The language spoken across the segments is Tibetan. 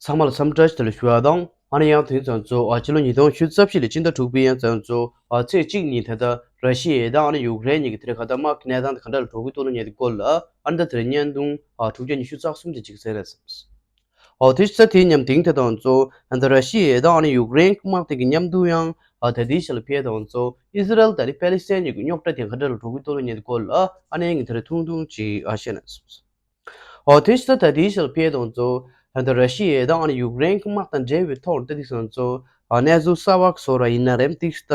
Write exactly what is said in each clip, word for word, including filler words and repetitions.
ཚང་མ་ལ་འཚམས་འདྲི་དང་ཞུ་བ་དང་། ཨ་ནི་ཡང་དེང་ཚང་ཚོ་ཨ་ཕྱི་ལོ་ཉིས་སྟོང་ཉི་ཤུ་རྩ་བཞི་ལོའི་སྤྱི་ཟླ་དྲུག་པའི་ཡང་ཚང་ཚོ་ཨ་ཚེས་གཅིག་ཉིན་ད་ལྟ་ར་ཤི་ཡ་དང་ཨ་ནི་ཡུཀ་རེན་གཉིས་ཀྱི་དེ་རིང་ག་ད་དམག་གི་གནས་སྟངས་དེ་ག་འདྲ་ལ་འགྲོ་གི་འདུག་ལབ་མཁན་གྱི་སྐོར་ལ། ཨ་ནི་ད་དེ་རིང་བརྙན་ཐུང་ཨ་དྲུག་བརྒྱ་ཉི་ཤུ་རྩ་གསུམ་དེ་ཅིག་གསན་རེ་བསམས། ཨོ་དེ་ཚོ་དེའི་མཉམ་དེང་དེ་དང་ཚོ་ཨ་ད་ར་ཤི་ཡ་དང་ཨ་ནི་ཡུཀ་རེན་དམག་དེ་གི་མཉམ་དུ་ཡང་ཨ་ད་དེའི་ཆ་ལ་ཕེ་དང་ཚོ་ཨི་སི་རལ་དང་ཨ་ནི་པེ་ལི་སི་ཐན་གཉིས་ཀྱི་རྙོག་དྲ་དེ་ག་འདྲ་ལ་འགྲོ་གི་འདུག་ལབ་མཁན་གྱི་སྐོར་ལ་ཨ་ནི་ངས་དེ་རིང་ཐུང་ཐུང་ཅིག་ཨ་བཤད་ན་བསམས། ཨོ་དེ་ཕྱི་ད་ལྟ་དེའི་ཞལ་ཕེ་དང་ཚོ་ད་ལྟ་ར་ཤི་ཡ་དང་ཨ་ནི་ཡུཀ་རེན་གྱི་དམག་དང་འབྲེལ་བའི་ཐོག་ལ་ད་དེ་སང་ཚོ་ཨ་གནས་ཚུལ་གསར་བ་བཟོ་ར་ཡིན་ན་རེམ་ཏིག་ད་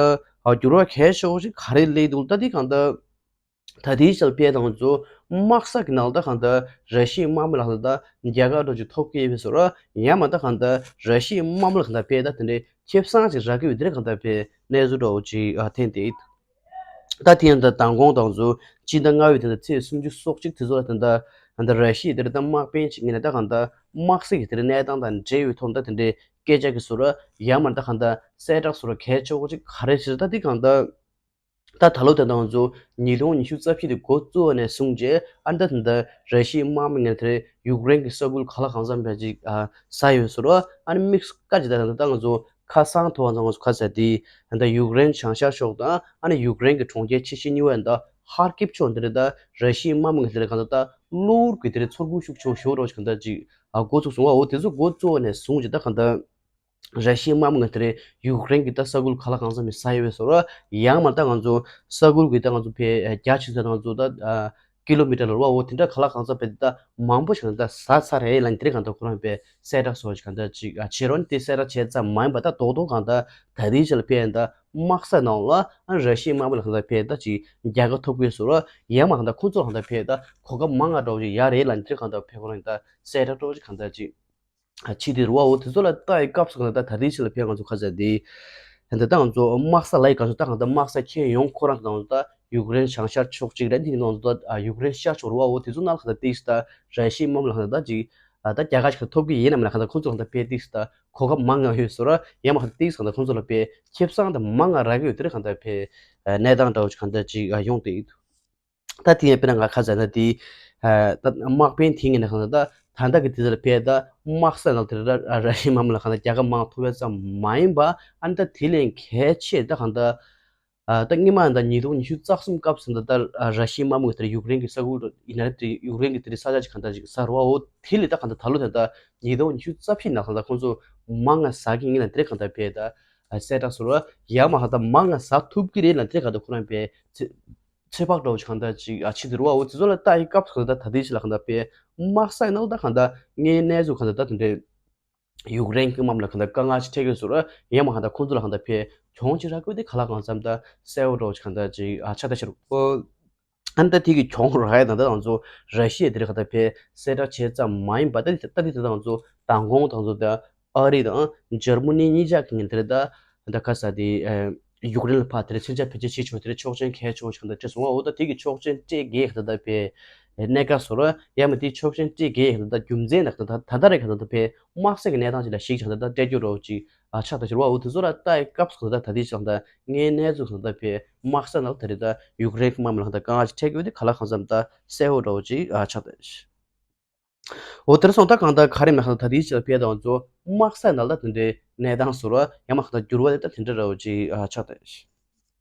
ཨ་འགྱུར་བ་གལ་ཆེ་བོ་ཞིག་ག་རེ་སླེབས་འདུག་ད་དེ་གང་ད་ད་དེའི་ཞལ་ཕེ་དང་ཚོ་དམག་ས་གི་ནང་ད་གང་ད་ར་ཤི་ཡའི་དམག་མི་ལ་གང་ད་རྒྱལ་ཁ་འགྲོ་ཅིག་ཐོབ་ཀྱི་ཡོད་པའི་བཟོ་ར་ཡང་མ་ད་གང་ད་ར་ཤི་ཡའི་དམག་མི་ལ་གང་ད་ཕེ་ད་དེ་འདྲའི་ཁེ་བཟང་ཅིག་རག་གི་ཡོད་དེ་རེད་གང་ད་ཕེ་གནས་ཚུལ་འདྲ་བོ་ཅིག་ཨ་ཐོན་ཏེ། ད་དེ་ཡང་ད་མདང་དགོང་དང་ཚོ་སྤྱི་ཟླ་ལྔ་པའི་དེ་ད་ཚེས་སུམ་ཅུ་སོ་གཅིག་དེ་ཚོ་ལ་དེ་ད་ད་ར་ཤི་ཡ་དེ་རེད་ད་དམག་དཔོན་ཅིག་ངེས་ནས་ད་གང་ད་དམག་སྲིད་ཀྱི་དེ་རེད་གནས་སྟངས་དང་འབྲེལ་བའི་ཐོག་ད་དེ་འདྲའི་སྐད་ཆ་གི་བཟོ་ར་ཡང་མ་ད་གང་ད་གསལ་བསྒྲགས་བཟོ་ར་གལ་ཆེ་བོ་ཅིག་ག་རེ་ཟེར་ད་དེ་གང་ད་ད་ད་ལོ་དེ་དང་ཚོ་ཉིས་སྟོང་ཉི་ཤུ་རྩ་བཞི་དེ་འགོ་བཙུགས་པ་ནས་བཟུང་རྗེས་ཨ་ད་དེ་ད་ར་ཤི་ཡའི་དམག་མི་ངེས་དེ་རེད་ཡུཀ་རེན་གྱི་ས་ཁུལ་ག་ལ་གང་འཚམ་བས་ཅིག་ཨ་ཟ་ཡོད་བཟོ་ར་ཨ་ནི་དམིགས་བཀའ་ཅིག་ད་ད་ད་ང་ཚོ། ཁ་སང་ཐོ་བ་ཚང་ཁ་ས་དེ་ད་ཡུཀ་རེན་བྱང་ཤར་ཕྱོགས་དང་ཨ་ནི་ཡུཀ་རེན་གྱི་གྲོང་ཁྱེར་ཆེ་ཤོས་གཉིས་པ་ད་ཧར་ཀིབ་ཕྱོགས་འདི་རེད་ད་ར་ཤི་ཡའི་དམག་མི་འདི་རེད་གང་ད་ད་གློ་བུར་གྱི་དེ་རེད་ཚོར་འགུག་ཤུགས་ཆེ་ཤོས་རོགས་གང་ད་ཅིག་ཨ་འགོ་ཚུགས་སོང་བ། འོ་དེ་ཚོ་འགོ་བཙུགས་པ་ནས་བཟུང་ཅིག་ད་གང་ད་ར་ཤི་ཡའི་དམག་མི་འདི་རེད་ཡུཀ་རེན་གྱི་ད་ས་ཁུལ་ག་ལ་གང་འཚམ་མི་ས་ཡོད་པའི་བཟོ་ར་ཡང་མ་ད་ང་ཚོ་ས་ཁུལ་གྱི་ད་ང་ཚོ་ཕེ་རྒྱ་ཆེ་ས་ད་ང་ཚོ་ད། ཀི་ལོ་མི་ཊར་ལ་རུ་བ་འོ་དེ་འདྲ་ག་ལ་གང་ས་བེད་ད་མང་པོ་ཞིག་ད་ས་ས་རེད་ལ་དེ་རིང་གང་ད་ཁོ་རང་བེད་གསལ་བསྒྲགས་སོགས་ཀྱི་གང་ད་ཅིག་ཨ་བྱེད་རོགས་དེ་གསལ་བསྒྲགས་བྱས་ཙམ་མ་ཡིན་པ་ད་རྡོག་རྡོག་གང་ད་ད་རེས་ཆེ་ལ་བེད་ད་དམག་ས་ནང་ལ་ཨ་ར་ཤི་ཡའི་དམག་མི་ལ་གང་ད་བེད་ད་ཅིག་རྒྱལ་ཁ་ཐོབ་དགོས་སོ་ར་ཡང་མ་གང་ད་ཁོ་ཚོ་ལ་གང་ད་བེད་ད་གོ་སྐབས་མང་ང་འགྲོ་ཅིག་ཡ་རེད་ལ་དེ་རིང་གང་ད་བེད་ཁོ་རང་ད་གསལ་བསྒྲགས་འགྲོ་ཅིག་གང་ད་ཅིག་ཕྱི་དེ་རུ་བ་འོ་དེ་ཚོ་ལ་ལྟ་ཡི་སྐབས་སུ་གང་ད་ད་རེས་ཆེ་ལ་བེད་ང་ཚོ་ཁ་ཟས་དེ་ད་ད་ང་ཚོ་དམག་ས་ལ་ཡི་གང་ཚོ་ད་གང་ད་དམག་ས་ཁྱེད་ཡོང་ཁོ་རང་ད་ང་ཚོ་ད་ཡུཀ་རེན་བྱང་ཤར་ཕྱོགས་གཅིག་རེད། འདི་ནང་དུ་ད་ཡུཀ་རེན་ཤར་ཕྱོགས་རུ་བ་འོ་དེ་ཚོ་ནང་ལ་གང་ད་ཏིག་ད་ར་ཤི་མམ་ལ་གང་ད་ཅིག་ད་རྒྱ་གར་ཞིག་ཐོབ་ཀྱི་ཡིན་ནམ་ལ་གང་ད་ཁོང་ཚོ་གང་ད་བེད་ཏིག་ད་གོ་སྐབས་མང་ང་ཡོད་སོ་ར་ཡང་མ་གང་ད་ཏིག་གང་ད་ཁོང་ཚོ་ལ་བེད་ཁེ་བཟང་ད་མང་ང་རག་གི་ཡོད་དེ་རེད་གང་ད་བེད་གནས་སྟངས་འདྲ་བོ་ཅིག་གང་ད་ཅིག་ཡོང་དེ་ཡིན། ད་དེ་ཡང་དཔེར་ན་ང་ཁ་ཟས་ན་དེ་ད་དམག་དཔོན་དེ་ངེས་ནས་གང་ད་ད་ལྟ་གི་དུས་ཚོད་ལ་བེད་ད་དམག་ས་ནང་དེ་ར་ར་ཤི་མམ་ལ་གང་ད་རྒྱལ་ཁ་མང་ཐོབ་ཡ་ཙམ་མ་ཡིན་པ་ཨ་ནི་ད་དེ་ལས་གལ་ཆེ་ད་གང་ད། ཨ་ད་སྔོན་མ་ད་ཉིས་སྟོང་ཉི་ཤུ་རྩ་གསུམ་སྐབས་སུ་ད་ལྟ་ཨ་ར་ཤི་ཡའི་དམག་མི་དེར་ཡུཀ་རེན་གྱི་ས་ཁུལ་ཡིན་ན་རེད་དེ་ཡུཀ་རེན་གྱི་དེ་རིང་ས་ཆ་ཅིག་གང་ལྟར་ཅིག་ས་རུ་བ་འོ་དེ་ལས་ད་གང་ལྟར་ད་ལོ་ད་ལྟ་ཉིས་སྟོང་ཉི་ཤུ་རྩ་བཞི་ནང་ལ་ད་ཁོང་ཚོ་དམག་ང་ཟ་གི་ཡིན་ན་དེ་རིང་གང་ལྟར་བས་ད་གསལ་བསྒྲགས་སོ་ར་ཡང་མ་གང་ལྟར་དམག་ང་ཟ་ཐུབ་ཀྱི་རེད་ལ་དེ་རིང་གང་ལྟར་ཁོ་རང་བས་ཚོད་དཔག་འདྲ་བོ་ཅིག་གང་ལྟར་ཅིག་ཨ་ཆེ་དེ་རུ་བ་འོ་དེ་ཚོ་ལ་ལྟ་ཡི་སྐབས་སུ་གང་ལྟར་ད་དེ་ཅིག་ལ་གང་ལྟར་བས་དམག་ས་ནང་ད་གང་ལྟར་ངའི་གནས་ཚུལ་གང་ལྟར་ད་དེ་འདྲའི། ཡུཀ་རེན་གྱི་དམག་མི་ལ་གང་ལྟར་དཀའ་ངལ་ཞིག་འཕྲད་ཀྱི་ཡོད་ཟེར་ར་ཡང་མ་གང་ལྟར་ཁོང་ཚོ་ལ་གང་ལྟར་ཕེ་གྱོང་ཅིག་རག་དགོས་དེ་ག་ལ་གང་འཚམ་ད་གསལ་བོ་འདྲ་བོ་ཅིག་གང་ལྟར་ཅིག་ཨ་ཆགས་ད་ཤར་ཨོ། ཨ་ནི་ད་དེ་གི་གྱོང་རག་ཡ་ད་ད་ང་ཚོ་ར་ཤི་ཡ་དེ་རིང་གང་ལྟར་ཕེ་གསལ་བསྒྲགས་བྱས་ཙམ་མ་ཡིན་པ་ད་དེ་ད་དེ་ད་ང་ཚོ་མདང་དགོང་ད་ང་ཚོ་ད་ཨ་རི་དང་འཇར་མ་ནི་གཉིས་ཆ་གི་ངན་དེ་རེད་ད་ད་ག་ས་དེ། ཡུཀ་རེན་ལ་ཕར་དེར་མཚོན་ཆ་བེད་སྤྱོད་བྱེད་ཆོག་དེར་ཆོག་མཆན་འགེལ་ཆོག་ཞིག་དང་འབྲེལ་སོང་བ་འོ་ད་དེ་གི་ཆོག་མཆན་སྤྲད་དགོས་ད་ལྟ་བས་གནད་འགག་བཟོ་ར་ཡང་མ་དེའི་ཆོག་མཆན་སྤྲད་དགོས་ད་ལྟ་རྒྱུ་མཚན་ན་ད་ད་ལྟ་རེད་ད་ལྟ་བས་དམག་ས་གི་གནས་སྟངས་ཅིག་ལ་གཞིགས་ཀྱང་ད་ལྟ་སྤྲད་རྒྱུ་རོགས་ཅིག་ཨ་ཆགས་ད་ཞུར་བ་འོ་དེ་ཚོ་ལ་ལྟ་ཡི་སྐབས་སུ་ད་ལྟ་དེ་ཞིག་ད་ངའི་གནས་ཚུལ་ད་ལྟ་བས་དམག་ས་ནང་ད་རེད་ད་ཡུཀ་རེན་གི་དམག་མི་ལ་ད་དཀའ་ངལ་ཅིག་འཕྲད་དགོས་དེ་ག་ལ་གང་འཚམ་ད་གསལ་བོ་འདྲ་བོ་ཅིག་ཨ་ཆགས་ད། འོ་དེར་སོང་ད་གང་ལྟར་ག་རེ་མེད་ཁ་ད་དེའི་ཕྱིར་ཕེ་དང་ཚོ་དམག་ས་ནང་ལ་དེ་འདྲའི་གནས་སྟངས་སུ་ར་ཡང་མ་གང་ལྟར་འགྱུར་བ་དེ་ད་དེ་འདྲ་ར་བ་ཅིག་ཨ་ཆགས་ད།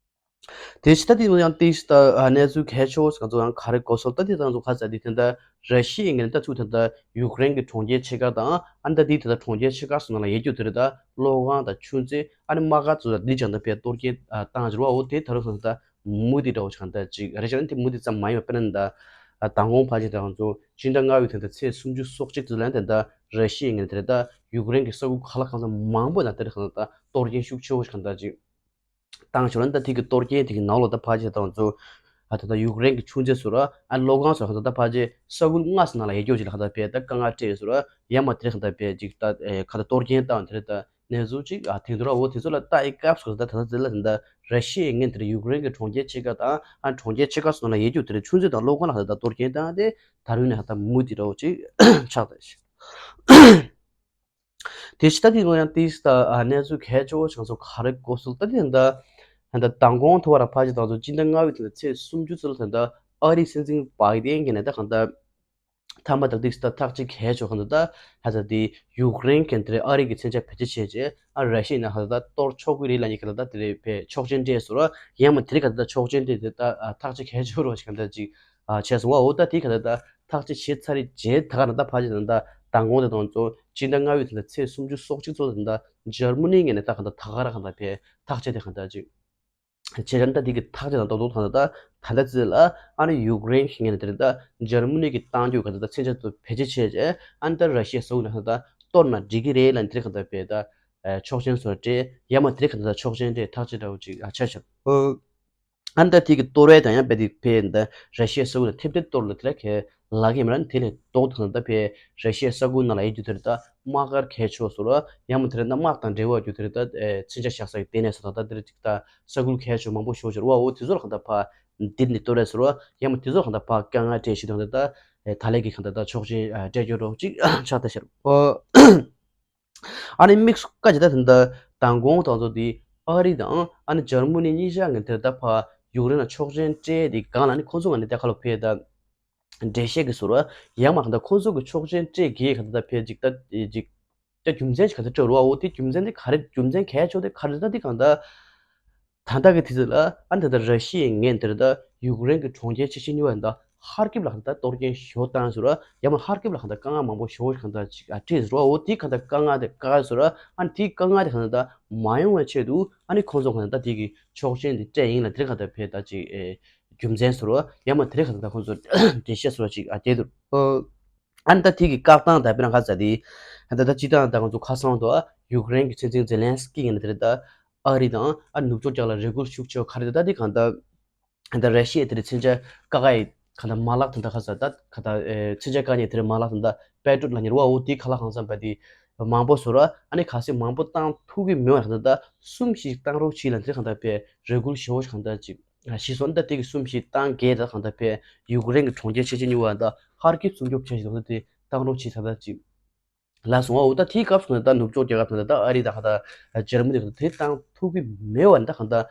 དེ་ཕྱི་ད་དེ་ཡང་ཏིས་ད་གནས་ཚུལ་གལ་ཆེ་བོ་ང་ཚོ་ཡང་ག་རེ་གོ་སོང་ད་དེ་དང་ཚོ་ཁ་ཚ་དེ་དེ་འདྲ་ར་ཤི་ཡའི་ངན་ད་ཚུགས་དེ་འདྲ་ཡུཀ་རེན་གྱི་གྲོང་ཁྱེར་ཆེ་ཁག་དང་ཨ་ད་དེ་དེ་ད་གྲོང་ཁྱེར་ཆེ་ཁག་སོང་ན་ལ་ཡེ་རྒྱུ་དེ་རེད་ད་གློག་ཁང་དང་ཆུ་མཛོད་ཨ་ནི་དམག་སྒར་ཚོ་ད་དེ་ཅང་ད་ཕེ་གཏོར་སྐྱོན་བཏང་འགྱུར་བ་འོ་དེ་ད་རུང་སོང་ད། མུ་མཐུད་འདྲ་བོ་ཞིག་གང་ལྟར་ཅིག་རེ་ཞིག་ནི་དེ་མུ་མཐུད་ཙམ་མ་ཡིན་པ་དཔེར་ན་ད་མདང་དགོང་ཕལ་ཆེར་དང་ཚོ་སྤྱི་ཟླ་ལྔ་པའི་དེ་འདྲ་ཚེས་སུམ་ཅུ་སོ་གཅིག་དེ་ལ་དེ་འདྲ་ར་ཤི་ཡའི་ངན་དེ་ད་ཡུཀ་རེན་གྱི་ས་ཁུལ་ག་ལ་གང་ས་མང་པོ་ན་དེ་རེ་གང་ལྟར་གཏོར་སྐྱོན་ཤུགས་ཆེ་བོ་ཞིག་གང་ལྟར་ཅིག་བཏང་ཞོར་ན་ད་དེ་གི་གཏོར་སྐྱོན་དེ་གི་ནང་ལོགས་ད་ཕལ་ཆེར་དང་ཚོ་ཨ་ད་ད་ཡུཀ་རེན་གྱི་ཆུ་མཛོད་ཟེར་ར་ཨ་གློག་ཁང་ཟེར་ར་གང་ལྟར་ད་ཕལ་ཆེར་ས་ཁུལ་ལྔ་ཙམ་ནང་ལ་ཡ་རྒྱུ་ཅིག་ལ་གང་ལྟར་བས་ད་དཀའ་ངལ་འཕྲད་ཟེར་ར་ཡ་མ་དེ་རེ་གང་ལྟར་བས་ཅིག་ད་ག་ད་གཏོར་སྐྱོན་བཏང་དེ་རེ་ད། གནས་ཚུལ་ཅིག་ཨ་དེང་དུས་ར་འོ་དེ་ཚོ་ལ་ལྟ་ཡི་སྐབས་སུ་ད་ད་ད་ལ་ད་ར་ཤི་ཡའི་ངན་དེར་ཡུཀ་རེན་གྱི་གྲོང་ཁྱེར་ཆེ་ཁག་དང་ཨ་གྲོང་ཁྱེར་ཆེ་ཁག་སོགས་ལ་ཡེ་རྒྱུ་དེར་ཆུ་མཛོད་དང་གློག་ཁང་ལ་ད་གཏོར་སྐྱོན་བཏང་སྟེ་ད་རུང་ནས་ད་མུ་མཐུད་འདྲ་བོ་ཅིག་ཆགས་ད་ཤི། དེ་ཕྱི་ད་དེ་ལོ་ཡང་ཏིས་ད་ཨ་གནས་ཚུལ་གལ་ཆེ་བོ་ཆང་སོགས་ག་རེ་གོ་སོང་ད་དེ་ད་ད་མདང་དགོང་ཐོ་བ་ར་ཕལ་ཆེར་ད་ཚོ་སྤྱི་ཟླ་ལྔ་པའི་དེ་ཚེས་སུམ་ཅུ་ཚོ་ལ་ད་ཨ་རིའི་སྲིད་འཛིན་བྷའི་ཌེན་གྱི་ནས་ད་གང་ད། ཐ་མ་དང་ཏིག་ཙམ་ཐག་གཅོད་གལ་ཆེ་བ་གང་ལྟར་ད་ཧ་ཙ་དེ་ཡུཀ་རེན་གྱི་དེ་རེད་ཨ་རི་གི་མཚོན་ཆ་བེད་སྤྱོད་བྱས་རྗེས་ཨ་ར་ཤི་ཡ་ནས་ཧ་ཙ་ད་གཏོར་ཆོག་གི་རེད་ལབ་ནས་གང་ལྟར་ད་དེ་རེད་པས་ཆོག་མཆན་སྤྲད་སོང་ར། ཡང་མ་དེ་རིང་གང་ལྟར་ད་ཆོག་མཆན་སྤྲད་དེ་ད་ཐག་གཅོད་གལ་ཆེ་བ་རོ་ཞིག་གང་ལྟར་ཅིག་བྱས་སོང་བ། འོ་ད་དེ་གང་ལྟར་ད་ཐག་གཅོད་བྱས་ཚར་རེད་རྗེས་ད་ག་ན་ད་ཕ་ཅི་ད་ད་མདང་དགོང་དེ་དང་ཚོ་སྤྱི་ཟླ་ལྔ་པའི་ད་ཚེས་སུམ་ཅུ་སོ་གཅིག་ཚོ་ད་ད་འཇར་མ་ནི་ངོས་ནས་ད་གང་ལྟར་ད་ག་ར་གང་ལྟར་ཕའི་ཐག་གཅོད་དེ་གང་ལྟར་ཅིག་བྱས་ཙང་ད་དེ་གི་ཐག་གཅོད་དང་རྡོག་རྡོག་ཐང་ད་ད་ད་ལྟ་ཚེ་ལ་ཨ་ནི་ཡུཀ་རེན་གྱི་ངོས་ནས་དེ་རེད་ད་འཇར་མ་ནི་གི་གཏོར་རྒྱུ་ག་ད་ད་མཚོན་ཆ་ཚོ་བེད་སྤྱོད་བྱས་རྗེས་ཨ་ནི་ད་ར་ཤི་ཡ་ས་ཁུལ་ནང་ད་གཏོར་ན་འགྲིག་གི་རེད་ལབ་དེ་རེད་ག་ད་བས་ད་ཆོག་མཆན་སོགས་སྤྲད་ཡ་མ་དེ་རེད་ག་ད་ད་ཆོག་མཆན་སྤྲད་ཐག་གཅོད་འདྲ་བོ་ཅིག་ཨ་ཆ་བཞག་ཨོ། ཨ་ནི་ད་དེ་གི་གཏོར་བའི་དང་ཡང་བས་དེ་བས་ད་ར་ཤི་ཡ་ས་ཁུལ་ནང་ཐེབས་ཐེབས་གཏོར་ལ་དེ་ལ་གས་ལག་གི་མི་ར་དེ་ལས་ལྡོག་ཐུབ་ན་ད་ཕའི་ར་ཤི་ཡའི་ས་ཁུལ་ནང་ལ་ཡོད་རྒྱུ་དེ་རེད་ད་དམག་སྒར་གལ་ཆེ་བ་བཟོ་ར་ཡང་མ་དེ་རེད་ད་དམག་དང་འབྲེལ་བ་རྒྱུ་དེ་རེད་ད་མཚོན་ཆ་བཞག་ས་ཡི་ལྟེ་གནས་སོགས་དང་ད་དེ་རེད་ཅིག་ད་ས་ཁུལ་གལ་ཆེ་བ་མང་པོ་ཞེ་པོ་ཅིག་རེད་བ། འོ་དེ་ཚོ་ལ་གང་ལྟར་ཕ་འདིར་ནི་གཏོར་རེས་བཟོ་ར་ཡང་མ་དེ་ཚོ་ལ་གང་ལྟར་ཕ་དཀའ་ངལ་འཕྲད་ཞིག་དང་དེ་ད་ད་ལས་ཀྱི་གང་ལྟར་ད་ཆོག་མཆན་སྤྲད་རྒྱུ་རོགས་ཅིག་ཆགས་ད་ཤར་ཨོ། ཨ་ནི་དམིགས་སུ་བཀར་བྱས་ད་དེ་འདྲ་མདང་དགོང་དང་ཚོ་དེ་ཨ་རི་དང་ཨ་ནི་འཇར་མ་ནི་གཉིས་ཆ་ངན་དེ་ད་ཕ་ཡུཀ་རེན་ལ་ཆོག་མཆན་སྤྲད་དེ་གང་ལ་ནི་ཁོང་ཚོ་ང་ནི་ད་ཁ་ལོ་ཕེ་ད་འགྲེལ་བཤད་ཀྱི་ཟུར་ཡང་མ་གང་ད་ཁོང་ཚོ་གི་ཆོག་མཆན་སྤྲད་དགོས་གང་ད་ཕེ་ཅིག་ད་ཅིག་ད་རྒྱུ་མཚན་ཞིག་ག་ཚོད་སྤྲད་རོགས་འོ་དེ་རྒྱུ་མཚན་དེ་ག་རེ་རྒྱུ་མཚན་གལ་ཆེ་དེ་ག་རེ་ད་དེ་གང་ད། ད་ལྟ་གི་དུས་ཚོད་ལ་ཨ་ནི་ད་ལྟ་ར་ཤི་ཡའི་ངོས་འདིར་ད་ཡུཀ་རེན་གྱི་གྲོང་ཁྱེར་ཆེ་ཆུང་གཉིས་པ་ད་ཧར་ཀིབ་ལ་ད་གཏོར་སྐྱོན་ཞོ་བཏང་ཟེར་བ་ཡང་མ་ཧར་ཀིབ་ལ་གང་ད་དཀའ་ངལ་མང་པོ་ཞོ་གང་ད་ཅིག་ཨ་ཁྲིད་ཟེར་བ་འོ་དེ་གང་ད་དཀའ་ངལ་དེ་དཀའ་ཟེར་བ་ཨ་ནི་དེའི་དཀའ་ངལ་དེ་གང་ད་མ་ཡོང་བའི་ཆེད་དུ་ཨ་ནི་ཁོང་ཚོ་གང་ད་དེ་གི་ཆོག་མཆན་དེ་སྤྲད་ཡིན་ལ་དེ་གང་ད་ཕེ་ད་ཅིག་ཨེ་རྒྱུ་མཚན་ཟེར་བ་ཡང་མ་དེ་གང་ད་ཁོང་ཚོ་འགྲེལ་བཤད་ཟེར་བ་ཅིག་ཨ་དེ་དུ་ཨ་ནི་ད་དེ་གི་བཀག་སྟངས་ད་དཔེར་ན་ཁ་ཟ་དེ་ད་ད་སྤྱི་བཏང་ད་ང་ཚོ་ཁ་སང་དུ་ཡུཀ་རེན་གྱི་སྲིད་འཛིན་ཛེ་ལན་སི་ཀི་ཡིན་ན་དེ་རེད་ད། ཨ་རི་དང་ཨ་ནུབ་ཕྱོགས་རྒྱལ་ལ་རེ་སྐུལ་ཤུགས་ཆེ་བ་ག་རེ་ད་དེ་གང་ལྟར་ད་ར་ཤི་ཡ་དེ་རེད་མཚོན་ཆ་བཀག་ཡ་གང་ལྟར་མ་ལག་དེ་འདྲ་ག་ས་ད་ག་ད་མཚོན་ཆ་བཀག་ཉེ་དེ་རེད་མ་ལག་དེ་འདྲ་པེ་ཏྲོལ་ལ་ཉེར་བ་འོ་དེ་ག་ལ་གང་ས་བ་དེ་མང་པོ་བཟོ་ར་ཨ་ནི་ག་སེ་མང་པོ་བཏང་ཐུབ་ཀྱི་མེད་བ་གང་ལྟར་ད་གསུམ་ཞིག་བཏང་རོགས་བྱེད་ལ་དེ་གང་ལྟར་པའི་རེ་སྐུལ་ཞེ་བོ་ཞིག་གང་ལྟར་ཅིག་ཞིག་སོང་ད་དེ་གི་གསུམ་ཞིག་བཏང་གལ་ད་གང་ལྟར་པའི་ཡུཀ་རེན་གྱི་གྲོང་ཁྱེར་ཆེ་ཆེ་ཉུང་བ་ད་ཧར་ཀི་སྲུང་སྐྱོབ་བྱ་ཞིག་དང་དེ་བཏང་རོགས་བྱེད་ད་ད་ཅིག་ལ་སོང་བ་འོ་ད་དེའི་སྐབས་སུ་ད་ནུབ་ཕྱོགས་རྒྱལ་ཁབ་ནང་ད་ཨ་རི་དང་གང་ལྟར་འཇར་མ་ནི་གང་ལྟར་དེ་བཏང་ཐུབ་ཀྱི་མེད་བ་ནི་ད་གང་ལྟར་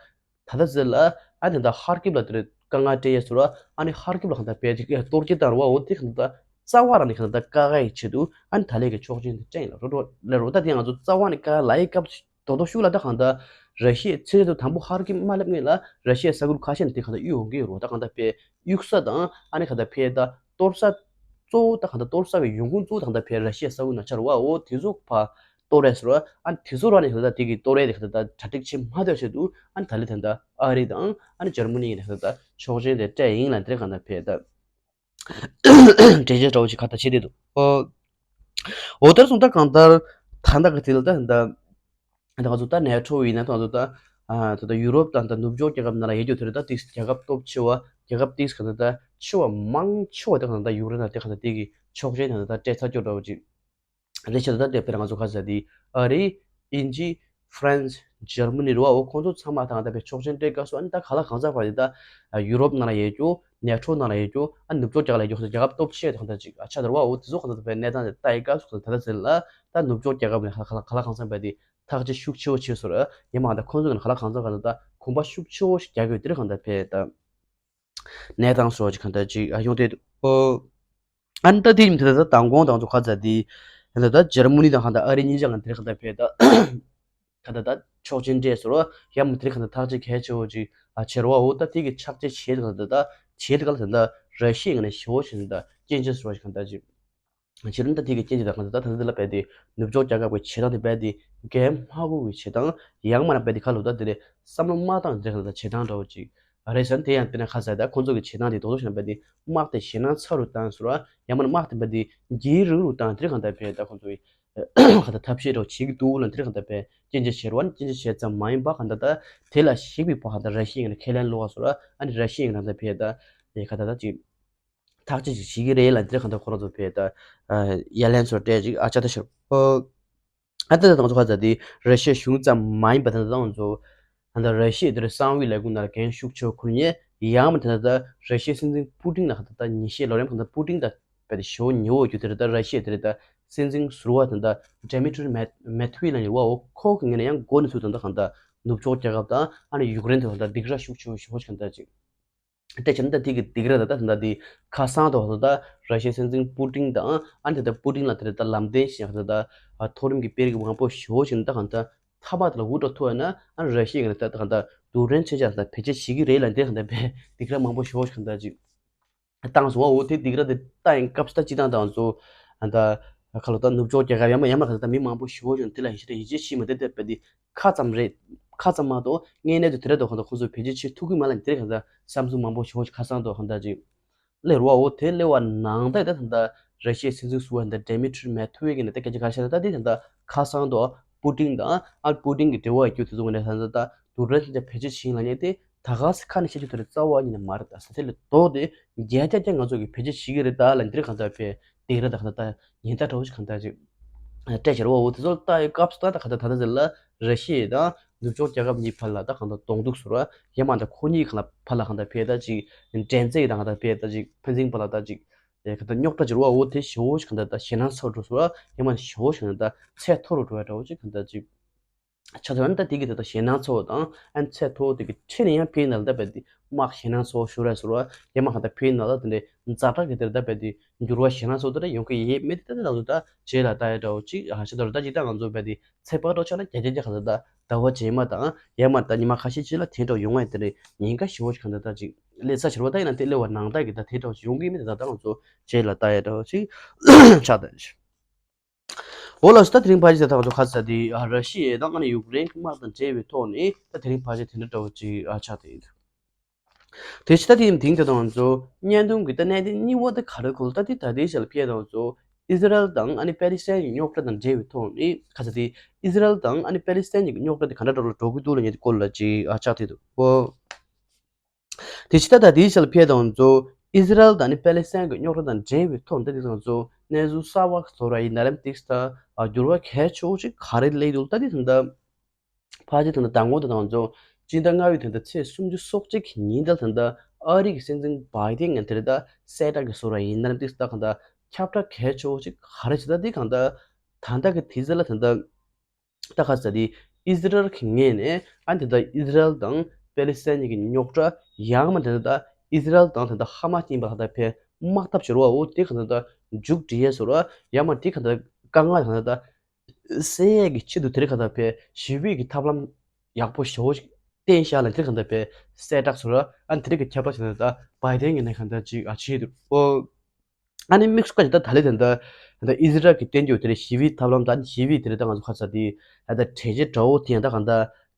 ད་ལྟ་ཟེར་ལ་ཨ་ནི་ད་ཧར་ཀིབ་ལ་དེར་དཀའ་ངལ་སྤྲད་ཡས་སུ་ར་ཨ་ནི་ཧར་ཀིབ་ལ་གང་ལྟར་བས་ཅིག་གཏོར་སྐྱོན་བཏང་རུ་བ་འོ་དེ་གང་ལྟར་རྩ་བ་རང་ནས་གང་ལྟར་བཀག་ཡས་ཆེད་དུ་ཨ་ནི་ད་ལས་ཀྱི་ཆོག་མཆན་དེ་སྤྲད་ཡིན་ལ་རོ་རོ་ལ་རོ་ད་དེ་ང་ཚོ་རྩ་བ་ནས་བཀག་ལ་ཡི་སྐབས་རྡོག་རྡོག་ཤུགས་ལ་ད་གང་ལྟར་ར་ཤི་ཡའི་ཚེ་རིང་དུ་དང་པོ་ཧར་ཀིབ་མ་སླེབས་སྔོན་ལ་ར་ཤི་ཡའི་ས་ཁུལ་ཁ་ཤས་ནས་དེ་གང་ལྟར་གཡུག་འོང་གི་ཡོད་རོ་ད་གང་ལྟར་བས་གཡུག་ས་དང་ཨ་ནི་གང་ལྟར་བས་ད། གཏོར་ས་གཙོ་བོ་དང་གང་ལྟར་གཏོར་ས་བའི་ཡོང་ཁུངས་གཙོ་བོ་དང་ལྟར་ཕེ་ར་ཤི་ཡ་ས་ཁུལ་ནང་ཆར་བ་འོ་དེ་ཚོ་ཕ་གཏོར་རེད་ཟེར་བ་ཨ་ནི་དེ་ཚོ་ར་ནས་གང་ལྟར་དེ་གི་གཏོར་རེད་དེ་གང་ལྟར་གྲ་སྒྲིག་བྱེད་མ་ཐུབ་ཆེད་དུ་ཨ་ནི་ད་ལི་དེ་ལྟར་ཨ་རི་དང་ཨ་ནི་འཇར་མ་ནི་ཡིན་ན་གང་ལྟར་ཆོག་མཆན་དེ་སྤྲད་ཡིན་ལ་དེ་གང་ལྟར་ཕེ་ད་འགྲེལ་བརྗོད་འདྲ་བོ་ཞིག་ག་ད་བྱེད་དེ་འདུག་འོ་འོ་དེར་སོང་ད་གང་ལྟར་ད་ལྟ་གི་དེ་ལ་ད་ད། ད་ང་ཚོ་ད་ནེ་ཊོ་ཡིན་ན་ད་ང་ཚོ་ད་ཨ་ད་ད་ཡུ་རོབ་དང་ད་ནུབ་ཕྱོགས་རྒྱལ་ཁབ་ནང་ལ་ཡོད་རྒྱུ་དེ་རེད་ད་ཏིག་རྒྱལ་ཁབ་སྟོབས་ཆེ་བ་རྒྱལ་ཁབ་ཏིག་ག་ད་ད་ཆེ་བ་མང་ཆེ་བ་ད་ག་ད་ད་ཡུཀ་རེན་ལ་དེ་ག་ད་དེ་གི་ཆོག་མཆན་ད་ད་སྤྲད་ཚར་རྒྱུ་འདྲ་བོ་ཅིག་རེད་ཆེ་ད་ད་དེ་དཔེར་ང་ཚོ་ག་ས་དེ་ཨ་རི། དབྱིན་ཇི། ཧྥ་རན་སི། འཇར་མ་ནི་རེད་བ་འོ་ཁོང་ཚོ་ཚང་མ་ད་ག་ད་དཔེ་ཆོག་མཆན་སྤྲད་སྐབས་སུ་ཨ་ནི་ད་ག་ལ་གང་ཟག་བ་དེ་ད་ཡུ་རོབ་ནང་ལ་ཡོད་རྒྱུ་ནེ་ཊོ་ནང་ལ་ཡོད་རྒྱུ་ཨ་ནུབ་ཕྱོགས་རྒྱལ་ལ་ཡོད་རྒྱུ་ད་རྒྱལ་ཁབ་སྟོབས་ཆེ་ད་ག་ད་ཅིག་ཨ་ཆ་ད་རེད་བ་འོ་དེ་ཚོ་ག་ད་དཔེ་གནས་སྟངས་དེ་ལྟ་ཡི་སྐབས་སུ་ད་ད་ད་ཟེར་ལ་ད་ནུབ་ཕྱོགས་རྒྱལ་ཁབ་ནས་ག་ལ་ག་ལ་གང་ཟག་བ་དེ། ཐག་གཅོད་ཤུགས་ཆེ་བོ་བྱས་སོང་ར། ཡིན་མ་ད་ཁོང་ཚོ་གི་ནང་ཁ་ལག་གང་ཚང་ག་ད་གོམ་པ་ཤུགས་ཆེ་བོ་ཞིག་རྒྱག་གི་ཡོད་དེ་རེད་གང་ད་ཕེ་ད། གནས་སྟངས་སོགས་ཀྱི་གང་ད་ཅིག་ཨ་ཡོང་དེ་འདུག་ཨོ། ཨ་ནི་ད་དེ་ཡིན་དེ་ད་མདང་དགོང་དང་ཚོ་ཁ་ཚ་དེ། ད་ད་འཇར་མ་ནི་དང་གང་ད་ཨ་རི་གཉིས་ཆ་གང་དེ་རེད་གང་ད་ཕེ་ད། གང་ད་ད་ཆོག་མཆན་སྤྲད་སོང་ར། ཡང་མ་དེ་རེད་གང་ད་ཐག་གཅོད་གལ་ཆེ་བོ་ཅིག་ཨ་བྱེད་རོགས་འོ་ད་དེ་གི་ཆག་ཆེ་བྱེད་གང་ད་ད་བྱེད་གང་ད་ད་ར་ཤི་ཡ་ནས་ཞེ་བོ་ཞིག་ད་སྐྱོན་ཆེ་སོང་ཞིག་གང་ད་ཅིག་བྱེད་རིམ་ད་དེ་གི་རྐྱེན་གྱིས་ད་གང་ལྟར་ད་ད་ལྟ་ལ་བས་ཏེ་ནུབ་ཕྱོགས་རྒྱལ་ཁབ་ཀྱི་བྱེད་སྟངས་དེ་བས་ཏེ་འགན་མ་འཁུར་བའི་བྱེད་སྟངས་ཡང་མ་ན་བས་ཏེ་ཁ་ལོ་ད་དེ་ལས་བསམ་བློ་མ་བཏང་དེ་ག་ལ་ད་བྱེད་སྟངས་འདྲ་བོ་ཅིག་རེད་ཟེར་ན་དེ་ཡང་དཔེར་ན་ཁ་ཟེར་ད་ཁོང་ཚོ་གི་བྱེད་སྟངས་དེ་རྡོག་རྡོག་བྱས་ན་བས་ཏེ་དམག་དེ་ཞེད་སྣང་ཚ་རུ་བཏང་ཟེར་བ་ཡང་མ་ན་དམག་དེ་བས་ཏེ་འགྱིར་རུ་རུ་བཏང་དེ་གང་ལྟར་བས་ད་ཁོང་ཚོ་གི་ཁ་ད་ཐབས་ཤེས་འདྲ་བོ་བྱེད་ཀྱི་འདུག་ལ་དེ་གང་ལྟར་བས་སྐྱོན་ཆ་བྱེད་རུ་བ་ནི་སྐྱོན་ཆ་བྱེད་ཙམ་མ་ཡིན་པ་གང་ལྟར་ད་དེ་ལ་ཞིག་པའི་བ་གང་ལྟར་ར་ཤི་ཡ་ནས་ཁས་ལེན་ལོག་ཟེར་བ་ཨ་ནི་ར་ཤི་ཡ་ནས་ད་བས་ད་དེ་ཁ་ད་ད་ཅིག་ཐག་གཅོད་ཅིག་བྱེད་ཀྱི་རེད་ལ་འདིར་གང་ལྟར་ཁོ་རང་ཚོ་བས་ད་ཡ་ལན་ཚོ་སྤྲད་ཅིག་ཨ་ཅག་ད་ཤོར། ཨ་ད་ད་ང་ཚོ་ཁ་ཚ་དེ་ར་ཤི་ཡ་གཞུང་ཙམ་མ་ཡིན་པ་ད་ད་ང་ཚོ་ད་ད་ར་ཤི་ཡ་དེར་གསང་བའི་ལས་ཁུངས་ནང་ལ་འགན་ཤུགས་ཆེ་བ་འཁུར་མཁན་ཡང་མིན་ད་ད་ར་ཤི་ཡའི་སྲིད་འཛིན་པུ་ཏིན་ལ་ད་ད་ཉི་ཤེས་ལོ་རེམ་གང་ལྟར་པུ་ཏིན་ད་བས་ད་ཞོ་ཉི་འོག་རྒྱུ་དེར་ད་ར་ཤི་ཡ་དེར་ད་སྲིད་འཛིན་ཟུར་བ་ད་ད་ཌེ་མི་ཏྲི་མེ་མེ་ཐུའི་ལ་ཉེ་བ་འོ་ཁོ་གི་ངོས་ནས་ཡང་འགོ་ནས་ཚུར་ད་ད་གང་ལྟར་ནུབ་ཕྱོགས་རྒྱལ་ཁབ་དང་ཨ་ནི་ཡུཀ་རེན་དེ་ད་ད་སྡིགས་ར་ཤུགས་ཆེ་བ་ཞོ་གང་ལྟར་ཅིག་དེ་བྱས་ན་ད་དེ་གི་སྡིགས་ར་ད་ད་ད་དེ་ཁ་སང་དུ་ད་ར་ཤི་ཡའི་སྲིད་འཛིན་པུ་ཏིན་དང་ཨ་ནི་ད་པུ་ཏིན་ལ་དེ་རེད་ད་ལམ་སྟོན་བྱས་ད་ད་མཐོ་རིམ་གྱི་དཔོན་རིགས་མང་པོ་ཞེ་པོ་ཞིག་ད་གང་ད་ཐ་མ་དེ་ལ་འུར་སྒྲོག་ཐུབ་ན་ཨ་ནི་ར་ཤི་ཡ་གི་ད་ད་གང་ད་རྡུལ་ཕྲན་མཚོན་ཆ་ད་བེད་སྤྱོད་བྱེད་ཀྱི་རེད་ལབ་འདི་གང་ད་བས་སྡིགས་ར་མང་པོ་ཞེ་པོ་ཞིག་གང་ད་ཅིག་བཏང་སོང་བ། འོ་དེ་སྡིགས་ར་དེ་བཏང་ཡིན་སྐབས་སུ་ད་སྤྱི་བཏང་དང་ཚོ་ཨ་ད་ཁ་ལོ་ད་ནུབ་ཕྱོགས་རྒྱལ་ཁབ་ཡར་མར་ཡར་མར་ག་ད་མི་མང་པོ་ཞེ་པོ་ཅིག་དེ་ལ་ཡིད་ཆེས་ཡིད་ཆེས་བྱེད་མ་དེ་དེ་བས་དེ་ཁ་ཙམ་རེད། ཁ་ཙམ་མ་གཏོགས་དངོས་གནས་དུ་དེ་ར་དོ་ཁ་ད་ཁོ་ཚོས་བེད་སྤྱོད་བྱེད་ཐུབ་ཀྱི་མ་ལ་དེ་ར་ག་ད་བསམ་ཚུལ་མང་པོ་ཞེ་པོ་ཞིག་ཁ་སང་དོ་ཧན་ད་ཅིག་སླེབས་རོ། འོ་དེ་སླེབས་པ་ནང་ད་ད་ད་ར་ཤི་ཡའི་སྲིད་འཛིན་ཟུར་པ་ད་ཌེ་མི་ཏྲི་མེད་ཐུ་ཝེ་གི་ནས་ད་སྐད་ཆ་ག་ཤ་ད་དེ་ད་ཁ་སང་དོ་པུ་ཏིན་དང་ཨ་པུ་ཏིན་གི་འབྲེལ་བ་རྒྱུ་དེ་ཚོ་ནས་ད་ད་དུ་ར་ཅིག་བེད་སྤྱོད་བྱེད་ལ་ཉེ་དེ། ད་ག་ས་ཁ་ནས་བཤད་རྒྱུ་དེ་རེད་རྩ་བ་ཉིད་ནས་མ་རེད། ད་ས་དེ་ལས་ལྡོག་སྟེ་རྒྱལ་རྒྱ་རྒྱ་ང་ཚོ་གི་བེད་སྤྱོད་བྱེད་ཀྱི་རེད་ད་ལ་འདིར་གང་ལྟར་བས་དེ་རེད། ད་གང་ལྟར་ད་ཉེན་བརྡ་འདྲ་བོ་ཞིག་གང་ལྟར་ཅིག་སྤྲད་བྱེད་རོགས་འོ་དེ་ཚོ་ལྟ་ཡི་སྐབས་སུ་ད་ད་གང་ལྟར་ད་ལྟ་ཟེར་ལ་ར་ཤི་ཡ་དང་ནུབ་ཕྱོགས་རྒྱལ་ཁབ་གཉིས་བར་ལ་ད་གང་ལྟར་གདོང་ཐུག་ཟེར་བ་ཡང་མ་ད་ཁོ་གཉིས་གང་ལ་བར་ལ་གང་ལྟར་བས་ད་ཅིག་འགྲན་རྩོད་ཡི་ད་གང་ལྟར་བས་ད་ཅིག་ཕན་ཚུན་བར་ལ་ད་ཅིག་གང་ལྟར་རྙོག་དྲ་བྱེད་རོགས་འོ་དེ་ཞེ་པོ་ཞིག་གང་ལྟར་ད་ཞེད་སྣང་ཚ་བོ་འགྲོ་ཟེར་བ་ཡང་མ་ཞེ་པོ་ཞིག་གང་ལྟར་ཚད་མཐོ་རུ་འགྲོ་བ་འདྲ་བོ་ཅིག་གང་ལྟར་ཅིག་ཆ་ཚང་ད་དེ་གི་དེ་དག་ཞེད་སྣང་ཚོགས་དང་ཨན་ཚད་མཐོ་དེ་གི་ཁྲི་ནས་ཡང་ཕན་ནང་ལ་ད་བས་དེ་དམག་ཞེད་སྣང་ཚོགས་ཤོར་ར་ཟེར་བ་ཡང་མ་གང་ད་ཕན་ནང་ལ་དེ་འདྲའི་ཛ་དྲག་གི་དེར་ད་བས་དེ་འགྱུར་བ་ཞེད་སྣང་ཚོགས་དེ་འདྲ་ཡོང་གི་ཡེ་མེད་དེ་ད་ང་ཚོ་ད་རྗེས་ལ་ལྟ་ཡ་འདྲ་བོ་ཅིག་ཨ་ཤ་ད་རུ་ད་ཅིག་ད་ང་ཚོ་བས་དེ་ཚེ་དཔག་འགྲོ་ཆ་ན་རྒྱ་རྒྱ་རྒྱ་གང་ད་ད་ཟླ་བ་རྗེས་མ་དང་ཡང་མ་ད་ཉི་མ་ཁ་ཤས་ཅིག་ལ་དེ་འདྲ་ཡོང་བ་དེ་འདྲའི་ཉེན་ཁ་ཞེ་པོ་ཅིག་གང་ད་ད་ཅིག་སླེབས་ས་ཆེ་རུ་བ་ད་ཡིན་ན་དེ་སླེབས་པ་ནང་ད་གི་ད་དེ་འདྲ་བོ་ཅིག་ཡོང་གི་མེད་དེ་ད་ད་ང་ཚོ་རྗེས་ལ་ལྟ་ཡ་འདྲ་བོ་ཅིག་ཆགས་ད་ཡ་ཅིག་འོ་ལགས་སོ། ད་དེ་རིང་ཕལ་ཆེར་ད་ང་ཚོ་ཁ་ས་དེ་ཨ་ར་ཤི་ཡས་དང་ཨ་ནི་ཡུཀ་རེན་གྱི་དམག་དང་འབྲེལ་བའི་ཐོག་ནས་ད་དེ་རིང་ཕལ་ཆེར་དེ་འདྲ་འདྲ་བོ་ཅིག་ཨ་ཆགས་དེ་ཡིན། དེ་ཕྱི་ད་དེ་ཡིན་དེང་དེ་དང་ང་ཚོ་བརྙན་ཐུང་གི་ད་གནད་དོན་གཉིས་པ་ད་ག་རེ་གོ་ལ་ད་དེ་ད་དེའི་ཞལ་ཕྱེ་དང་ང་ཚོ་ཨི་ཟི་རལ་དང་ཨ་ནི་པེ་ལི་སི་ཐན་གྱི་རྙོག་དྲ་དང་འབྲེལ་བའི་ཐོག་ནས་ཁ་ས་དེ་ཨི་ཟི་རལ་དང་ཨ་ནི་པེ་ལི་སི་ཐན་གྱི་རྙོག་དྲ་དེ་ག་འདྲ་འདྲ་བོ་ལ་འགྲོ་གི་འདུག་ལ་ཉེ་དེ་སྐོར་ལ་ཅིག་ཨ་ཆགས་དེ་འདུག་ཨོ། དེ་ཕྱི་ད་ལྟ་དེའི་ཞལ་ཕྱེ་དང་ང་ཚོ་ཨི་ཟི་རལ་དང་ནི་པེ་ལེ་སི་ཐན་གྱི་རྙོག་དྲ་དང་འབྲེལ་བའི་ཐོག་ད་དེ་ང་ཚོ་གནས་ཚུལ་གསར་བ་བཟོ་ར་ཡིན་ན་རམ་ཏིག་ས་འགྱུར་བ་གལ་ཆེ་བོ་ཞིག་ག་རེ་སླེབས་འདུག་ད་དེ་ད་ལྟ་ཕལ་ཆེར་ད་ལྟ་མདང་དགོང་དུ་ད་ང་ཚོ་སྤྱི་ཟླ་ལྔ་བའི་དོན་དུ་ཚེས་སུམ་ཅུ་སོ་གཅིག་གི་ཉིན་ད་ད་ལྟ་ཨ་རི་གི་སྲིད་འཛིན་བྷའི་ཏིན་ངན་དེ་རེད་ད་གསལ་བསྒྲགས་ཀྱི་བཟོ་ར་ཡིན་ན་རམ་ཏིག་ས་ད་གང་ད་ཁྱབ་བསྒྲགས་གལ་ཆེ་བོ་ཞིག་ག་རེ་བྱེད་ད་དེ་གང་ད་ད་ལྟ་གི་དུས་ཚོད་ལ་ད་ལྟ། ད་ཁ་ས་དེ་ཨི་ཟི་རལ་གྱི་ངོས་ནས་ཨ་འདི་ལྟ་ཨི་ཟི་རལ་དང་པེ་ལི་སི་ཐན་གཉིས་ཀྱི་རྙོག་དྲ་ཡང་མ་འདི་ལྟ་ཨི་ཟི་རལ་དང་ད་ལྟ་ཧ་མ་སི་གཉིས་པ་ལ་ད་ཕེ་དམག་འཐབ་བྱེད་རོགས་འོ་དེ་ག་ད་ད་མཇུག་སྒྲིལ་ཡས་སོ་ར་ཡང་མ་དེ་ག་ད་དཀའ་ངལ་ག་ད་ད་སེལ་ཡས་ཀྱི་ཆེད་དུ་དེ་རིང་ག་ད་ཕེ་ཞི་བའི་གི་ཐབས་ལམ་ཡག་པོ་ཞེ་བོ་ཞིག་བསྟན་ཤག་ལ་དེ་ག་ད་ཕེ་གསལ་བསྒྲགས་སོ་ར་ཨ་དེ་རིང་གི་ཁྱབ་བསྒྲགས་བྱས་ད་ད་བྷའི་ཏིན་གྱི་ནས་ག་ད་ཅིག་ཨ་ཆེད་དུ་འོ། ཨ་ནི་དམིགས་སུ་བཀར་ཏེ་ད་ད་ལེ་དེ་འདྲ་ད་ཨི་ཟི་རལ་གྱི་བསྟན་བཅོས་དེ་རེད་ཞི་བའི་ཐབས་ལམ་ད་ཞི་བའི་དེ་རེད་ད་ང་ཚོ་ཁ་ས་དེ་ད་ད་གྲོས་ཆོད་འདྲ་བོ་དེ་ཡང་ད་གང་ད་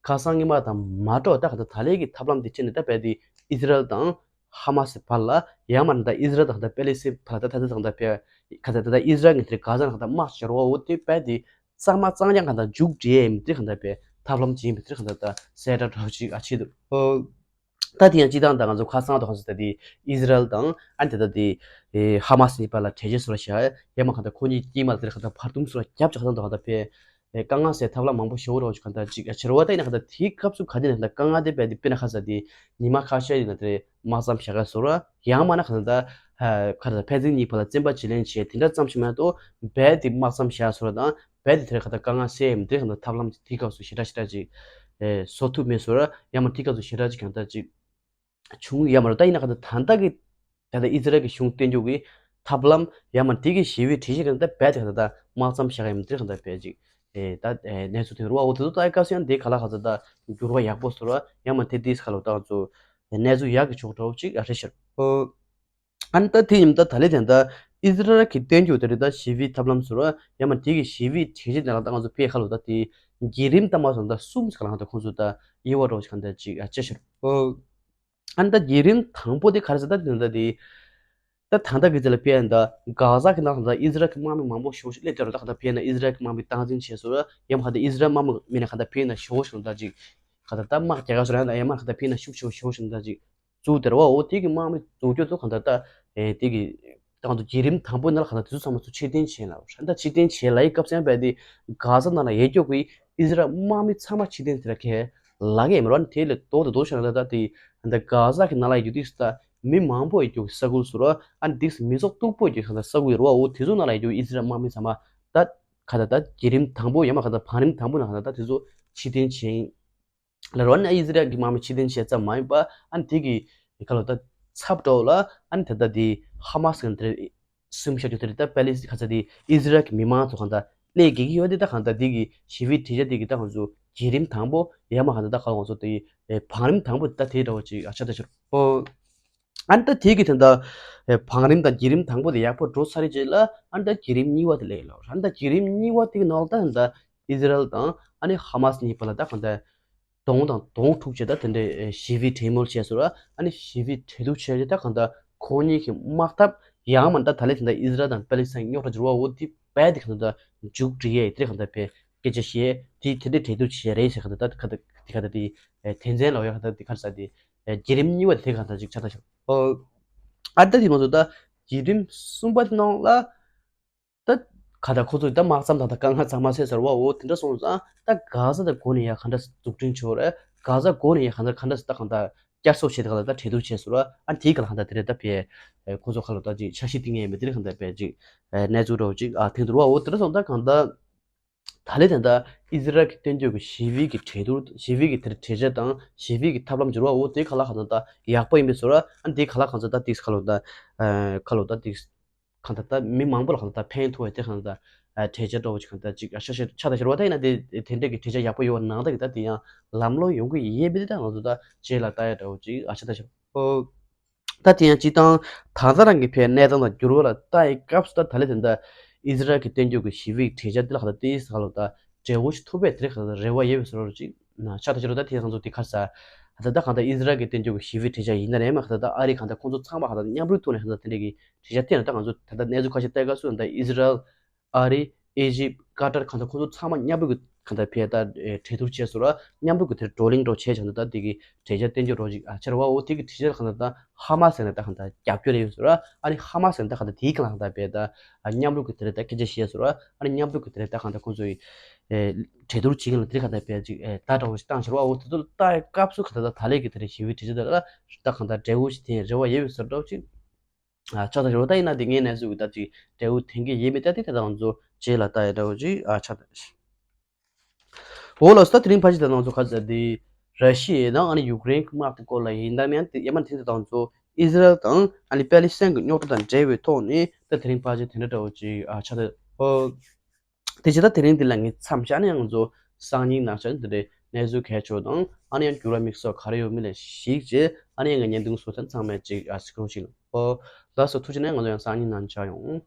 ཁ་སང་ཉི་མ་དང་མ་འགྲོ་ད་གང་ད་ད་ལེ་གི་ཐབས་ལམ་དེ་ཕྱིན་ནས་ད་བས་དེ་ཨི་ཟི་རལ་དང་ཧ་མ་སི་བར་ལ་ཡང་མ་ད་ཨི་ཟི་རལ་དང་ད་པེ་ལེ་སི་བར་ད་ད་ད་གང་ད་བས་ཁ་ས་ད་ད་ཨི་ཟི་རལ་གི་དེ་ག་ས་ན་གང་ད་དམག་བྱ་རོགས་འོ་དེ་བས་དེ་གཙང་མ་གཙང་རྐྱང་གང་ད་མཇུག་སྒྲིལ་ཡས་མི་དེ་གང་ད་བས་ཐབས་ལམ་ཅིག་ཡིན་མི་དེ་གང་ད་ད་གསལ་བསྒྲགས་འདྲ་བོ་ཅིག་ཨ་ཆེད་དུ་ཨོ། ད་དེ་ཡང་སྤྱི་བཏང་ད་ང་ཚོ་ཁ་སང་དུ་ཧང་སི་ད་དེ་ཨི་ཟི་རལ་དང་ཨ་ནི་ད་ད་དེ་ཧ་མ་སི་གཉིས་བར་ལ་གྲོས་ཆོད་སོར་བཞག་ཡ་མ་གང་ད་ཁོ་གཉིས་དཀྱིལ་མ་ལ་དེར་གང་ད་བར་འདུམ་སོར་བརྒྱབ་ཆགས་སང་དུ་གང་ད་ཕེ་དཀའ་ངལ་སེལ་ཐབས་ལ་མང་པོ་ཞེ་བོ་རོགས་གང་ད་ཅིག་ཕྱིར་བ་ད་ཡིན་ན་གང་ད་དེའི་སྐབས་སུ་ག་དེ་ན་ད་དཀའ་ངལ་དེ་བས་དེ་དཔེར་ན་ཁ་ས་དེ་ཉི་མ་ཁ་ཤས་ཡིན་ན་དེ་དམག་མཚམས་བཞག་ག་སོར་ཡང་མ་ན་གང་ད་ཁ་ད་ཕན་ཚུན་གཉིས་བར་ལ་བཙན་པ་བྱེད་ལེན་བྱེད་དེ་འདྲ་ཙམ་ཞིག་མ་གཏོགས་བས་དེ་དམག་མཚམས་བཞག་སོར་དང་། རྦད་དེ་དེར་ཁ་ད་དཀའ་ངལ་སེལ་ཡས་མི་དེ་གང་ད་ཐབས་ལམ་དེའི་སྐབས་སུ་ཞེ་དྲག་ཞེ་དྲག་ཅིག་ཨེ་བཟོ་ཐུབ་མེད་སོ་ར་ཡང་མ་དེའི་སྐབས་སུ་ཞེ་དྲག་ཅིག་གང་ད་ཅིག་བྱུང་ཡ་མ་རེད། ད་ཡིན་ན་གང་ད་ད་ལྟ་གི་ད་ལྟ་ཨི་ཛི་རལ་གྱི་གཞུང་བསྟན་རྒྱུ་གི་ཐབས་ལམ་ཡང་མ་དེ་གི་ཞི་བའི་གྲོས་གཞི་གང་ད་རྦད་དེ་གང་ད་དམག་མཚམས་བཞག་ཡ་མི་དེ་གང་ད་རྦད་ཅིག་ཨེ་ད་ཨེ་གནས་ཚུལ་དེ་རུ་བ་འོ་དེ་ཚོ་ད་ཨི་སྐབས་སུ་ཡང་དེ་ག་ལ་གང་ད་ད་འགྱུར་བ་ཡག་པོ་སོ་ར་ཡང་མ་དེ་དེའི་ཁ་ལོ་ད་ང་ཚོ་གནས་ཚུལ་ཡག་གི་ཕྱོགས་འདྲ་བོ་ཅིག་ཨ་རེད་ཤར་ཨོ། ཨ་ནི་ད་དེ་ཡིན་ད་ད་ལེ་དེ་ད་ཨི་ཛི་རལ་གྱི་བསྟན་བཅོས་དེ་རེད་ད་ཞི་བའི་ཐབས་ལམ་ཟེར་བ་ཡང་མ་དེ་གི་ཞི་བའི་གྲོས་གཞི་དེ་ལ་ད་ང་ཚོ་ཕེ་ཁ་ལོ་ད་དེ་བརྒྱུད་རིམ་ད་མ་སོང་ད་གསུམ་ཟེར་ག་ལ་ང་ད་ཁོང་ཚོ་ད་དབྱེ་བ་འགྲོ་ཞིག་གང་ད་ཅིག་ཨ་ཅེ་ཤར་ཨོ། ཨ་ནི་ད་བརྒྱུད་རིམ་དང་པོ་དེ་ག་རེ་ཟེར་ད་དེ་ད་དེ་ད་ད་ད་གི་ཚེ་ལ་ཕེ་ཡང་ད་གྷ་ཟ་གི་ནང་ད་ཨི་ཛི་རལ་གྱི་དམག་མི་མང་པོ་ཞེ་པོ་ཞིག་སླེབས་དེ་རུ་ད་ག་ད་ཕེ་ན་ཨི་ཛི་རལ་གྱི་དམག་མི་སྟངས་འཛིན་བྱས་སོ་ཡང་མ་ག་ད་ཨི་ཛི་རལ་དམག་མི་མི་ན་ག་ད་ཕེ་ན་ཞེ་པོ་ཞིག་ད་ཅིག་ག་ད་ད་དམག་རྒྱག་ག་སོ་ཡང་ད་ཡང་མ་ག་ད་ཕེ་ན་ཤུགས་ཞེ་པོ་ཞེ་པོ་ཞིག་ད་ཅིག་བཙུགས་དེར་བ་འོ་དེ་གི་དམག་མི་བཙུགས་རྒྱུ་ཚོ་གང་ལྟར་ད་ཨེ་དེ་གི་ད་གང་དུ་བརྒྱུད་རིམ་དང་པོ་ནང་ལ་གང་ལྟར་དེ་ཚོ་ཚང་མ་ཚོ་ཕྱིར་འཐེན་བྱས་ལ་ཧྲན་ད་ཕྱིར་འཐེན་བྱས་ལ་ཡི་སྐབས་སུ་ཡང་བས་དེ་གྷ་ཟ་ནང་ལ་ཡོད་རྒྱུ་གི་ཨི་ཛི་རལ་དམག་མི་ཚང་མ་ཕྱིར་འཐེན་དེ་ལ་གས་ལག་ཡས་མི་རོ་ཨ་ནི་དེ་ལས་ལྡོག་ཏུ་ལྡོག་ཤ་ན་ད་ད་དེ་ད་གྷ་ཟ་གི་ནང་ལ་ཡོད་རྒྱུ་དེ་ད་མི་མང་པོ་ཡོད་རྒྱུ་གི་ས་ཁུལ་སུ་རོ་ཨ་ནི་དེ་མི་ཚོགས་སྟུག་པོ་ཡོད་རྒྱུ་གི་ས་ཁུལ་ཡོད་རོ་འོ་དེ་ཚོ་ནང་ལ་ཡོད་རྒྱུ་ཨི་ཛི་རལ་དམག་མི་ཚང་མ་ད་ག་ད་ད་བརྒྱུད་རིམ་དང་པོ་ཡང་མ་ག་ད་བར་རིམ་དང་པོ་ནང་ག་ད་ད་དེ་ཚོ་ཕྱིར་འཐེན་བྱས་ཡིན། ལ་རོ་ནི་ཨི་ཛི་རལ་གྱི་དམག་མི་ཕྱིར་འཐེན་བྱས་ཙམ་མ་ཡིན་པ་ཨ་ནི་དེ་གི་ག་ལོ་ད་ ཚབ་འགྲོ་ལ་ཨ་ནི་ད་ལྟ་དེ་ཧ་མ་སི་གི་དེ་སུམ་ཤ་ཅུ་དེ་རེད། ད་པེ་ལི་སི་ག་ས་དེ་ཨི་ཟི་རལ་གི་མི་མང་ཚོ་གང་ད་ལས་དགེ་གི་ཡོད་དེ། ད་གང་ད་དེ་གི་ཞི་བའི་གྲོས་འཆར་དེ་གི་ད་ང་ཚོ་བརྒྱུད་རིམ་དང་པོ་ཡ་མ་གང་ད་ད་ག་ང་ཚོ་དེ་བང་རིམ་དང་པོ་ད་དེ་འདྲ་བོ་ཅིག་ཨ་ཆ་ད་ཤར་ཨོ། ཨ་ནི་ད་དེ་གི་དེ་འདྲ་བང་རིམ་དང་བརྒྱུད་རིམ་དང་པོ་དེ་ཡག་པོ་འགྲོ་ཚར་རེད་རྗེས་ལ་ཨ་ནི་ད་བརྒྱུད་རིམ་གཉིས་པ་དེ་ལས་ལ་ཨ་ནི་ད་བརྒྱུད་རིམ་གཉིས་པ་དེ་གི་ནང་ལ་ད་ད་ཨི་ཟི་རལ་དང་ཨ་ནི་ཧ་མ་སི་གཉིས་བར་ལ་ད་གང་ད་གདོང་དང་གདོང་ཐུག་བྱས་ད་དེ་འདྲའི་ཞི་བའི་གྲོས་མོལ་བྱས་སོང་ར། ཨ་ནི་ཞི་བའི་གྲོས་བསྡུར་བྱས་རྗེས་ད་གང་ད་ཁོང་གཉིས་ཀྱི་དམག་འཐབ་ཡང་མ་ད་ད་ལས་དེ་འདྲ་ཨི་ཟི་རལ་དང་པེ་ལི་སི་ཐན་རྙོག་དྲ་འགྱུར་བ་འོ་དེ་བས་དེ་གང་ད་མཇུག་སྒྲིལ་ཡས་དེ་གང་ད་བས་སྐད་ཆ་བཤད་དེ་དེ་འདྲའི་གྲོས་བསྡུར་བྱས་རེད་ཟེར་གང་ད་ད་ག་ད་དེ་ག་ད་དེ་དེ་མཚན་ལ་ཡོད་གང་ད་དེ་ག་ས་དེ་བརྒྱུད་རིམ་གཉིས་པ་དེ་གང་ད་ཅིག་ཆ་ད་ཤོག་ཨ་ད་དེ་ང་ཚོ་ད་བརྒྱུད་རིམ་གསུམ་པ་དེ་ནང་ལ། ད་ག་ད་ཁོ་ཚོས་ད་དམག་མཚམས་དང་ད་དཀའ་ངལ་ཚང་མ་སེལ་ཟེར་བ་འོ་དེ་འདྲ་སོང་ཙང་ད་ག་ས་ད་འགོ་ནས་ཡ་ག་འདྲ་འཛུགས་སྐྲུན་བྱེད་རེད། ག་ས་འགོ་ནས་ཡ་ག་འདྲ་ག་འདྲ་ད་གང་ད་བསྐྱར་གསོ་བྱེད་ད་ག་ད་ད་གྲོས་བསྡུར་བྱས་སོང་ར། ཨ་དེའི་ག་ལ་གང་ད་དེ་རེད་ད་བས་ཁོ་ཚོ་ཁ་ལོ་ད་ཅིག་འཆར་གཞི་བཏིང་ངེས་མེད་དེ་རེད་གང་ད་བས་ཅིག་གནས་ཚུལ་འདྲ་བོ་ཅིག་ཨ་ཐེངས་དུ་རུ་བ་འོ་དེ་འདྲ་སོང་ད་གང་ད། ད་ལས་དེ་འདྲ་ཨི་ཟི་རལ་གྱི་སྟོན་བསྡད་ཀྱི་ཞི་བའི་གི་གྲོས་བསྡུར་ཞི་བའི་གི་དེར་གྲོས་ཆོད་དང་ཞི་བའི་གི་ཐབས་ལམ་འགྱུར་བ་འོ་དེ་ག་ལ་གང་ད་ད་ཡག་པོ་ཡིན་པའི་བཟོ་ར། ཨ་དེ་ག་ལ་གང་ད་ད་དེ་ག་ལོ་ད་ག་ལོ་ད་དེ་གང་ད་ད་མི་མང་པོ་ལ་གང་ད་ད་ཕན་ཐོགས་ཡ་དེ་གང་ད་གྲོས་ཆོད་འདྲ་བོ་ཅིག་གང་ད་ཅིག་ཨ་ཤ་ཤ་ཆ་ད་ཤར་བ་ད་ཡིན་ན་དེ་དེ་འདྲ་གི་གྲོས་ཆོད་ཡག་པོ་ཡོད་ནང་ད་གི་ད་དེ་ཡང་ལམ་ལྷོང་ཡོང་གི་ཡིན་པའི་དེ་ད་ང་ཚོ་ད་རྗེས་ལ་ལྟ་ཡ་འདྲ་བོ་ཅིག་ཨ་ཆ་ད་ཤར་འོ། ད་དེ་ཡང་སྤྱི་བཏང་ད་ལྟ་རང་གི་ཕའི་གནས་སྟངས་དང་འགྱུར་བ་ལ་ལྟ་ཡི་སྐབས་སུ་ད་ད་ལས་དེ་འདྲ་ཨི་ཟི་རལ་གྱི་སྟོན་བསྡད་ཀྱི་ཞི་བའི་གྲོས་ཆོད་དེ་ལ་ག་ད་ཏིས་ག་ལོ་ད་འབྲས་བུ་ཞིག་ཐོབ་པའི་དེ་རིགས་ག་ད་རེ་བ་ཡོད་པའི་བཟོ་འདྲ་ཅིག་ན་ཆ་ད་ཕྱི་རུ་ད་དེ་ང་ཚོ་དེ་ག་ས་ད་ད་གང་ད་ཨི་ཟི་རལ་གྱི་སྟོན་བསྡད་ཀྱི་ཞི་བའི་གྲོས་ཆོད་ཡིན་ན་རེད་མ་ག་ད་ད་ཨ་རི་གང་ད་ཁོང་ཚོ་ཚང་མ་ག་ད་མཉམ་རུབ་ཐོག་ནས་ག་ད་དེ་འདྲ་གི་གྲོས་ཆོད་དེ་ན་ད་ང་ཚོ་ད་ད་གནས་ཚུལ་ཁ་ཤས་ལྟ་སྐབས་སུ་ད་ཨི་ཟི་རལ་ཨ་རི། ཨི་ཇིབ། ཀ་ཏར་གང་ལྟར་ཁོང་ཚོ་ཚང་མ་མཉམ་རུབ་ཀྱི་གང་ལྟར་ཕེ་ད་གྲོས་བསྡུར་བྱས་སོང་ར། མཉམ་རུབ་ཀྱི་དེར་བགྲོ་གླེང་འགྲོ་བྱས་ཀྱང་ད་དེ་གི་གྲོས་ཆོད་བསྟན་རྒྱུ་རོ་ཅིག་ཨ་ཆེར་བ་འོ་དེ་གི་གྲོས་ཆོད་གང་ལྟར་ད་ཧ་མ་སི་ཟེར་ན་ད་གང་ལྟར་རྒྱབ་སྐྱོར་ཡོད་སོང་ར། ཨ་ནི་ཧ་མ་སི་ཟེར་ན་ད་གང་ལྟར་དེའི་གང་ལ་གང་ལྟར་ཕེ་ད་མཉམ་རུབ་ཀྱི་དེར་ད་སྐད་ཆ་བཤད་སོང་ར། ཨ་ནི་མཉམ་རུབ་ཀྱི་དེར་ད་གང་ལྟར་ཁོང་ཚོ་ཡི་གྲོས་བསྡུར་བྱེད་མཁན་ལ་དེར་གང་ལྟར་ཕེ་ཅིག་ད་འདྲ་བོ་ཞིག་བཏང་ཕྱིར་བ་འོ་དེ་ཚོ་ལ་ལྟ་ཡི་སྐབས་སུ་གང་ལྟར་ད་ད་ལས་ཀྱི་དེར་ཞི་བའི་གྲོས་ཆོད་ད་ལ་ད་གང་ལྟར་འབྲས་བུ་ཞིག་དེ་རེ་བ་ཡོད་སོང་འདྲ་བོ་ཅིག་ཨ་ཆ་ད་ཞོ་ད་ཡིན་ན་དེ་ངའི་གནས་ཚུལ་གྱི་ད་ཅིག་འབྲས་བུ་ཐོན་གྱི་ཡིན་མིན་ད་དེ་ད་ང་ཚོ་རྗེས་ལ་ལྟ་ཡ་འདྲ་བོ་ཅིག་ཨ་ཆ་ད། འོ་ལགས་སོ། ད་དེ་རིང་ཕལ་ཆེར་ད་ང་ཚོ་ག་ཚོད་དེ་ར་ཤི་ཡ་དང་ཨ་ནི་ཡུཀ་རེན་གྱི་དམག་དེ་སྐོར་ལ་ཡིན་ད་མིན་ཡང་དེ་ཡ་མ་དེ་ད་ང་ཚོ་ཨི་ཟི་རལ་དང་ཨ་ནི་པེ་ལི་སི་ཐན་གྱི་རྙོག་དྲ་དང་འབྲེལ་བའི་ཐོག་ནས་ད་དེ་རིང་ཕལ་ཆེར་དེ་འདྲ་འདྲ་བོ་ཅིག་ཨ་ཆ་ད་ཨོ། དེ་བྱས་ད་དེ་རིང་འདི་ལ་ངས་མཚམས་བཞག་ནས་ང་ཚོ་སང་ཉིན་ནང་ཆ་འདི་འདྲའི་གནས་ཚུལ་གལ་ཆེ་བ་དང་ཨ་ནི་ཡང་འགྱུར་བ་དམིགས་བསལ་ག་རེ་ཡོད་མེད་ལ་གཞིགས་བྱས་ཨ་ནི་ཡང་ངའི་བརྙན་ཐུང་བཟོ་ཚན་ཚང་མས་ཅིག་ཨ་གཟིགས་རོགས་བྱེད། ཨོ་ལགས་སོ། ཐུགས་རྗེ་ཆེ་གནང་། ང་ཚོ་ཡང་སང་ཉིན་ནང་མཇལ་ཡོང་།